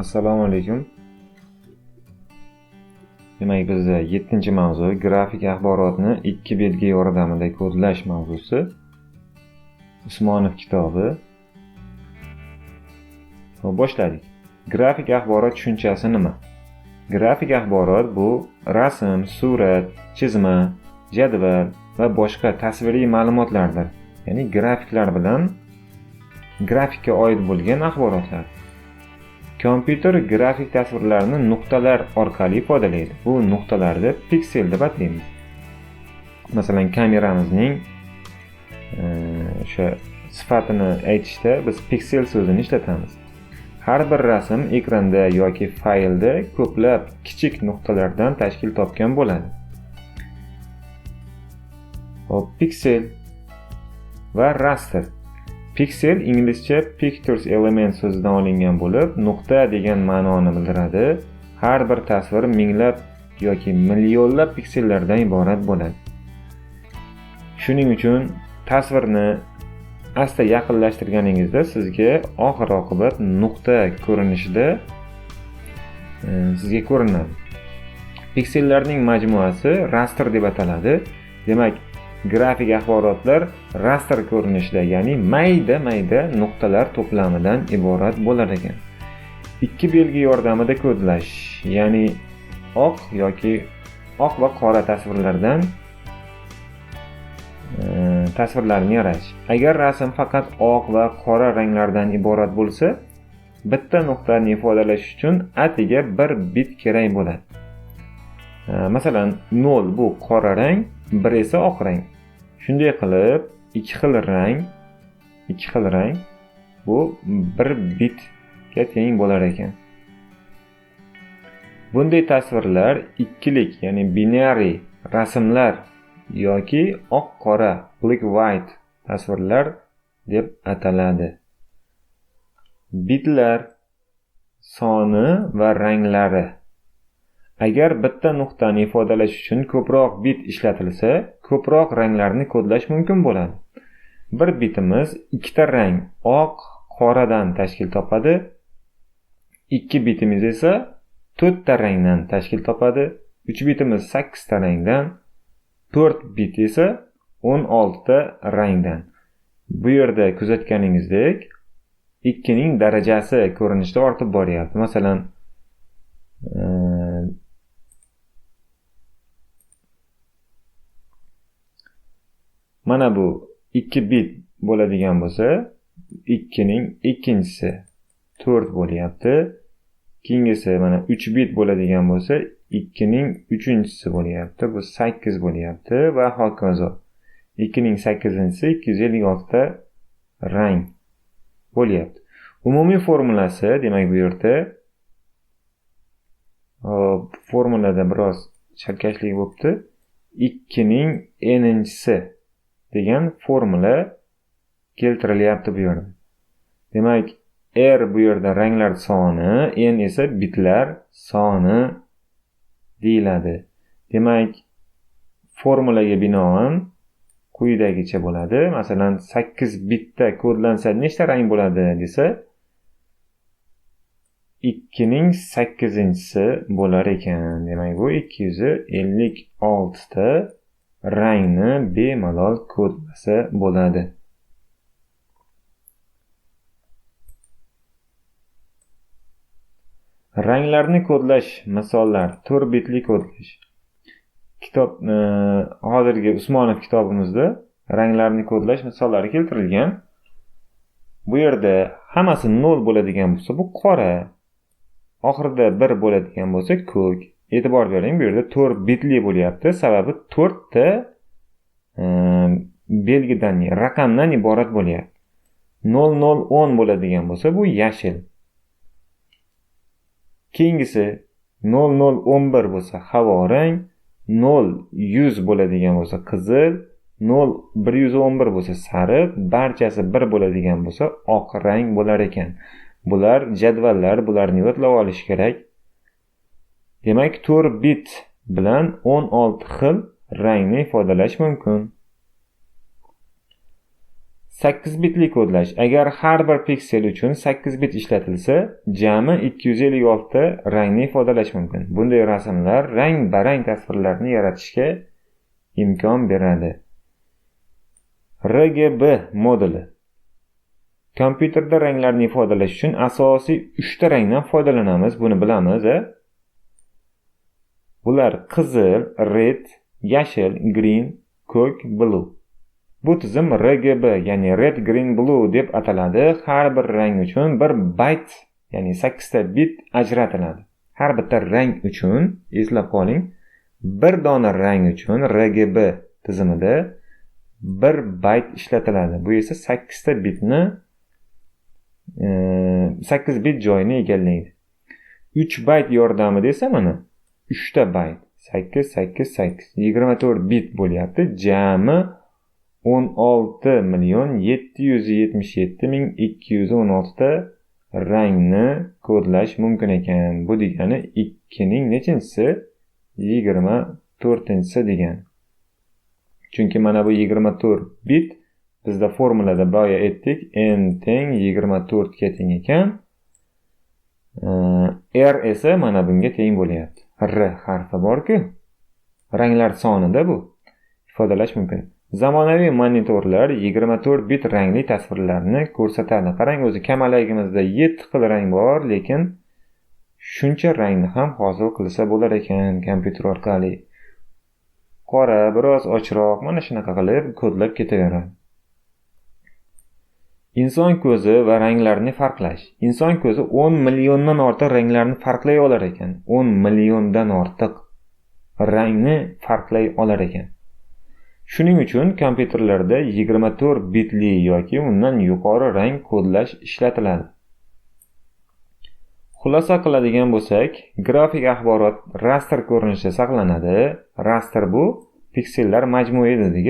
Assalomu alaykum. Demak, bizda 7-mavzu grafik axborotni ikki belgi yordamida kodlash mavzusi. Usmonov kitobi. Xo'p, boshladik. Grafik axborot tushunchasi nima? Grafik axborot bu rasm, surat, chizma, jadval va boshqa tasviriy ma'lumotlardir. Ya'ni grafiklar bilan grafikka oid bo'lgan axborotlar. Kompyuter grafik tasvirlarni nuqtalar orqali ifodalaydi. Bu nuqtalarni piksel deb ataymiz. Masalan, kameramizning o'sha sifatini aytishda biz piksel so'zini ishlatamiz. Har bir rasm ekranda yoki faylda ko'plab kichik nuqtalardan tashkil topgan bo'ladi. Hop, piksel va raster. Piksel inglizcha pictures element so'zidan olingan bo'lib, nuqta degan ma'noni bildiradi. Har bir tasvir minglab yoki millionlab piksellardan iborat bo'ladi. Shuning uchun tasvirni asta yaqinlashtirganingizda sizga oxir oqibat nuqta ko'rinishida sizga ko'rinadi. Piksellarning majmuasi raster deb ataladi. Demak, grafik axborotlar raster ko'rinishida, ya'ni mayda-mayda nuqtalar to'plamidan iborat bo'lar ekan. Ikki belgi yordamida kodlash, ya'ni oq yoki oq va qora tasvirlardan tasvirlarni yaratish. Agar rasm faqat oq va qora ranglardan iborat bo'lsa, bitta nuqtani ifodalash uchun atiga bir bit kerak bo'ladi. Masalan, 0 bu qora rang, 1 esa oq rang. Shunday qilib, ikki xil rang bu bir bitga teng bo'lar ekan. Bunday tasvirlar ikkilik, ya'ni binary rasmlar yoki oq-qora black white tasvirlar deb ataladi. Bitlar soni va ranglari. Agar bitta nuqtani ifodalash uchun ko'proq bit ishlatilsa, ko'proq ranglarni kodlash mumkin bo'ladi. Bir bitimiz ikkita rang oq, qoradan tashkil topadi. Ikki bitimiz esa to'rtta rangdan tashkil topadi. 3 bitimiz 8 ta rangdan, 4 bit esa 16 ta rangdan. Bu yerda kuzatganingizdek, 2 ning darajasi ko'rinishda ortib boryapti. Masalan, mana bu 2 bit bo'ladigan bo'lsa, 2 ning ikkinchisi 4 bo'lyapti. Keyingisi mana 3 bit bo'ladigan bo'lsa, 2 ning uchinchisi bo'lyapti. Bu 8 bo'lyapti va hokazo. 2 ning 8-inchisi 256 ta rang bo'lyapti. Umumiy formulasi, demak bu yerda formulada biroz chalkashlik bo'libdi. 2 ning n-inchisi degan formula keltirilyapti bu yerda. Demak, R bu yerda ranglar soni, N esa bitlar soni deyiladi. Demak, formulaga binoan quyidagicha bo'ladi. Masalan, 8 bitda kodlansa nechta rang bo'ladi desa, 2 ning 8-inchisi bo'lar ekan. Demak, bu 256 ta rangni bemalol kodlasa bo'ladi. Ranglarni kodlash misollar, 4 bitli kodlash. Kitob hozirgi Usmonov kitobimizda ranglarni kodlash misollari keltirilgan. Bu yerda hammasi 0 bo'ladigan bo'lsa, bu qora. Oxirida 1 bo'ladigan bo'lsa, ko'k. E'tibor bering, bu yerda 4 bitli bo'lyapti. Sababi 4 ta belgidan, raqamdan iborat bo'lyapti. 0 0 10 bo'ladigan bo'lsa, bu yashil. Keyingisi 0 0 11 bo'lsa havo rang, 0 100 bo'ladigan bo'lsa qizil, 0 111 bo'lsa sariq, barchasi 1 bo'ladigan bo'lsa oq rang bo'lar ekan. Bular jadvallar, bularni yodlab olish kerak. Demak, 4 bit bilan 16 xil rangni ifodalash mumkin. 8 bitli kodlash. Agar har bir piksel uchun 8 bit ishlatilsa, jami 256 ta rangni ifodalash mumkin. Bunday rasmlar rang-barang tasvirlarni yaratishga imkon beradi. RGB moduli. Kompyuterda ranglarni ifodalash uchun asosiy 3 ta rangdan foydalanamiz, buni bilamiz. Bular qizil, red, yashil, green, ko'k, blue. Bu tizim RGB, ya'ni red, green, blue deb ataladi. Har bir rang uchun bir bayt, ya'ni 8 ta bit ajratiladi. Har bitta rang uchun, eslab qoling, bir dona rang uchun RGB tizimida bir bayt ishlatiladi. Bu esa 8 ta bitni 8 bit joyini egallaydi. 3 bayt yordamida esa mana 3 ta bayt 8 8 8 24 bit bo'lyapti. Jami 16 777 216 ta rangni kodlash mumkin ekan. Bu degani 2 ning nechinchisi? 24-inchisi degani. Chunki mana bu 24 bit bizda formulada boya aytdik, n teng 24 ga teng ekan. R esa mana bunga teng bo'lyapti. R harfi bor-ku. Ranglar sonida bu ifodalash mumkin. Zamonaviy monitorlar 24 bit rangli tasvirlarni ko'rsatadi. Qarang, o'zi kamalagimizda 7 xil rang bor, lekin shuncha rangni ham hosil qilsa bo'lar ekan kompyuter orqali. Qora, biroz ochroq, mana shunaqa qilib kodlab ketaveradi. Inson ko'zi va ranglarni farqlash. Inson ko'zi 10 milliondan ortiq ranglarni farqlay olar ekan. 10 milliondan ortiq rangni farqlay olar ekan. Shuning uchun kompyuterlarda 24 bitli yoki undan yuqori rang kodlash ishlatiladi. Xulosa qiladigan bo'lsak, grafik axborot rastr ko'rinishida saqlanadi. Rastr bu piksellar majmui dedik.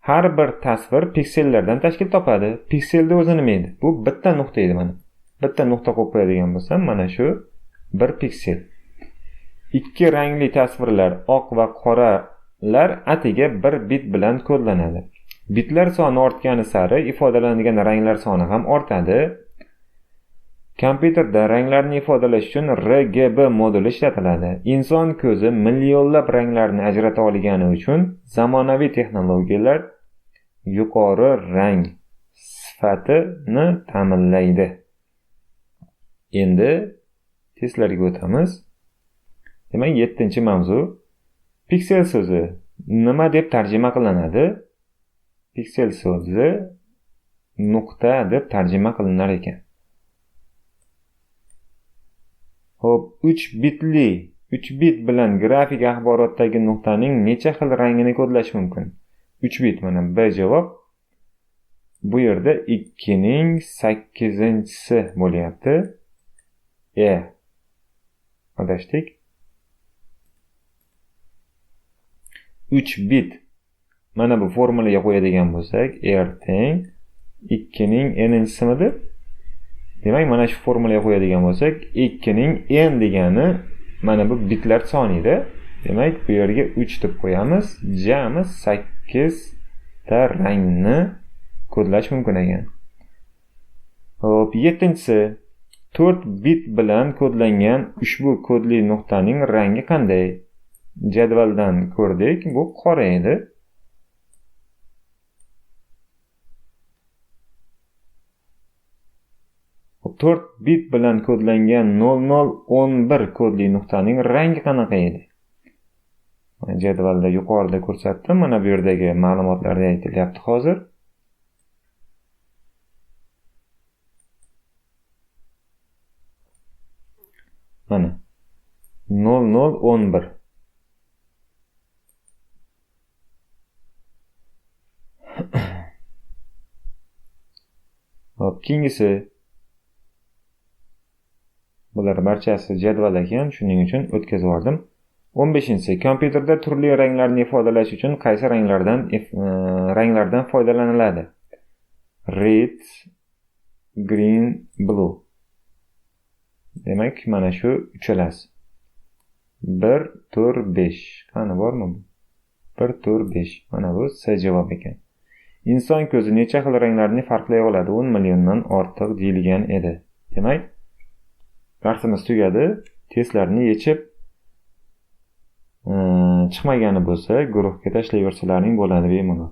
Har bir tasvir piksellardan tashkil topadi. Pikselda o'zi nima edi? Bu bitta nuqta edi mana. Bitta nuqta qo'yib qo'yadigan bo'lsam, mana shu bir piksel. Ikki rangli tasvirlar oq va qoralar atiga bir bit bilan kodlanadi. Bitlar soni ortgani sari ifodalanadigan ranglar soni ham ortadi. Kompyuterda ranglarni ifodalash uchun RGB moduli ishlatiladi. Inson ko'zi millionlab ranglarni ajrata olgani uchun zamonaviy texnologiyalar yuqori rang sifatini ta'minlaydi. Endi testlarga o'tamiz. Demak, 7-mavzu. Piksel so'zi nima deb tarjima qilinadi? Piksel so'zi nuqta deb tarjima qilinar ekan. Xo'p, 3 bitli, 3 bit bilan grafik axborotdagi nuqtaning necha xil rangini kodlash mumkin? 3 bit, mana B javob. Bu yerda 2 ning 8-inchisi bo'lyapti. E. Adashdik. 3 bit. Mana bu formulaga qo'yadigan bo'lsak, R teng 2 ning n-inchisimidi? Demak, mana shu formulaga qo'yadigan bo'lsak, 2 ning n degani mana bu bitlar soni edi. Demak, bu yerga 3 deb qo'yamiz. Jami 8 ta rangni kodlash mumkin ekan. Xo'p, 7-inchisi 4 bit bilan kodlangan ushbu kodli nuqtaning rangi qanday? Jadvaldan ko'rdik, bu qora edi. 4 bit bilan kodlangan 0011 kodli nuqtaning rangi qanaqa edi? Jadvalda yuqorida ko'rsatdim. Mana bu yerdagi ma'lumotlarda aytilyapti hozir. Mana 0011. Hop, keyingisi. Bular barchasi jadval ekan, shuning uchun o'tkazib yubordim. 15-inchisi. Kompyuterda turli ranglarni ifodalash uchun qaysi ranglardan foydalaniladi? Red, green, blue. Demak, mana shu uchalasi. 1, 4, 5. Qani bormi bu? 1, 4, 5. Mana bu C javob ekan. Inson ko'zi necha xil ranglarni farqlay oladi? 10 milliondan ortiq deyilgan edi. Demak, darsimiz tugadi. Testlarni yechib chiqmagani bo'lsa, guruhga tashlayversalaring bo'ladi bemalol.